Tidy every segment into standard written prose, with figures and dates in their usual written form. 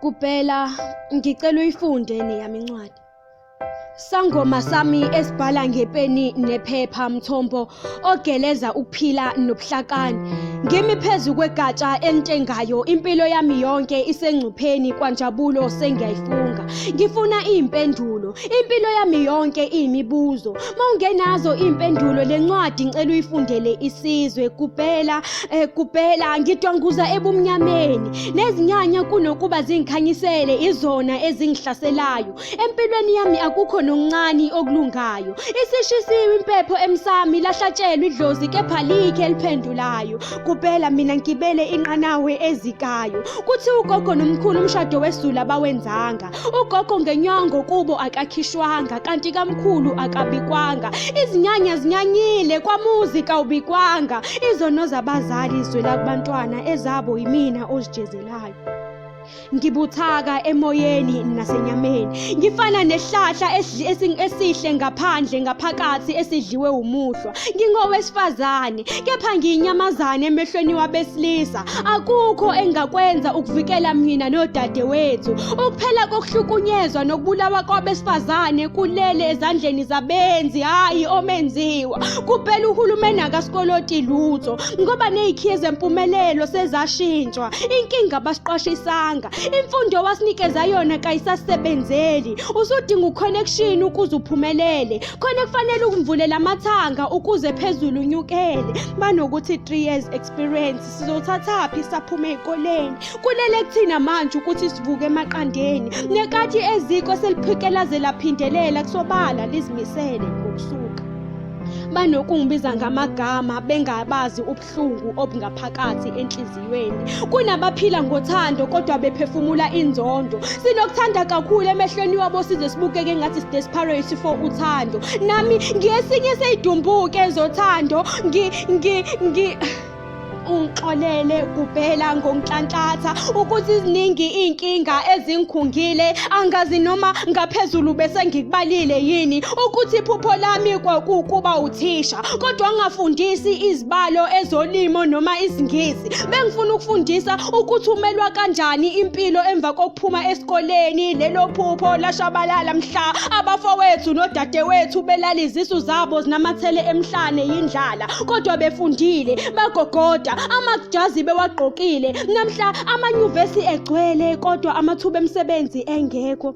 Kuphela ngicela uyifunde neyami incwadi. Sangoma sami esibhala ngepeni nephepha mthombo ogeleza ukuphila nobuhlakani. Ngimi phezu kwegatsha elintengayo impilo yami yonke isengcupheni kwanjabulo sengiyayifunga. Ngifuna iy'mpendulo, impilo yami yonke iyimibuzo. Mawungenazo iy'mpendulo le ncwadi ngicela uyifundele isizwe kuphela kuphela ngidwanguza ebumnyameni. Nezinyanya kunokuba zingikhanyisele izona ezingihlaselayo. Empilweni yami akukho nokuncane okulungayo. Isishisiwe impepho emsami lahlatshelwa idlozi kepha likhe eliphendulayo. Kuphela mina ngibele inqanawe ezikayo. Kuthi ugogo nomkhulu umshado wesiZulu abawenzanga. Ugogo ngenyongo kubo akakhishwanga kanti kamkhulu akabikwanga. Izinyanya zinyanyile kwamuzi kawubikwanga. Izono zabazali zwela kubantwana ezabo yimina ozijezelayo. Ngibuthaka emoyeni nasenyameni. Ngifana nehlahla esihle ngaphandle ngaphakathi esidliwe umuhlwa. Ngingowesifazane, kepha ngiyinyamazane emehlweni wabesilisa. Akukho engakwenza ukuvikela mina nodadewethu. Ukuphela kokuhlukunyezwa nokubulawa kwabesifazane kulele ezandleni zabenzi, hhayi omenziwa. Kuphela uhulumeni akasikoloti lutho ngoba nezikhiye zempumelelo sezashintshwa. Inkinga basiqwashisanga. Imfundo wasinikeza yona kayisasebenzeli. Usudinga uconnection ukuze uphumelele. Khona kufanele ukumvulela amathanga ukuze phezulu unyukele. Banokuthi 3 years experience sizothathaphi saphuma ezikoleni. Kulele kuthina manje ukuthi sivuke emaqandeni. Nekathi eziko seliphikela ze laphindelela kusobala lizimisele ngokusuka. Banokungibiza ngamagama bengabazi ubuhlungu obungaphakathi enhliziyweni. Kunabaphila ngothando kodwa bephefumula inzondo. Sinokuthanda kakhulu emehlweni wabo size sibukeke ngathi sidesperate for uthando. Nami ngiyesinye seyidumbuke zothando ngi ngi ngi ungixolele kuphela ngonhlanhlatha ukuthi ziningi iy'nkinga ezingikhungile angazi noma ngaphezulu bese ngikubalile yini ukuthi iphupho lami kwakukuba uthisha kodwa ngingafundisi izibalo ezolimo noma isingisi bengifuna ukufundisa ukuthi umelwa kanjani impilo emva kokuphuma esikoleni lelo phupho lashabalala mhla abafowethu nodadewethu belala izisu zabo zinamathele emhlane yindlala kodwa befundile bagogoda amajazi bewagqokile namhla amanyuvesi egcwele kodwa amathuba emisebenzi engekho.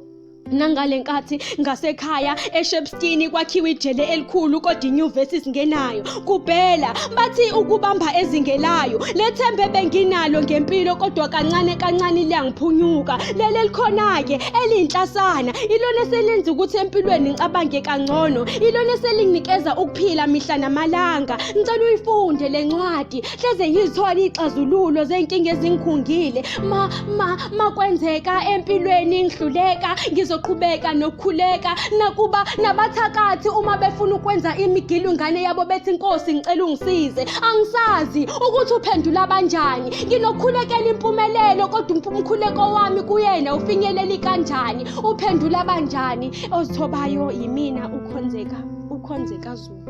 Nangale nkathi ngasekhaya eShepstone kwakhiwa ijele elikhulu kodwa inyuvesi singenayo kuphela bathi ukubamba ezingelayo lethembe benginalo ngempilo kodwa kancane kancane liyangiphunyuka leli elikhona-ke eliyinhlasana ilona eselenza ukuthi empilweni ngicabange kangcono ilona eselinginikeza ukuphila mihla namalanga ngicela uyifunde le ncwadi hleze ngizithole iy'xazululo zey'nkinga ezingikhungile ma ma makwenzeka empilweni ngihluleka ngizoqhubeka nokukhuleka nakuba nabathakathi uma befuna ukwenza imigilo ingane yabo bethi inkosi ngicela ungisize angisazi ukuthi uphendula banjani nginokukhulekela impumelelo kodwa umkhuleko wami kuyena ufinyeleli kanjani uphendula banjani ozithobayo yimina ukhonzeka ukhonzeka Zulu.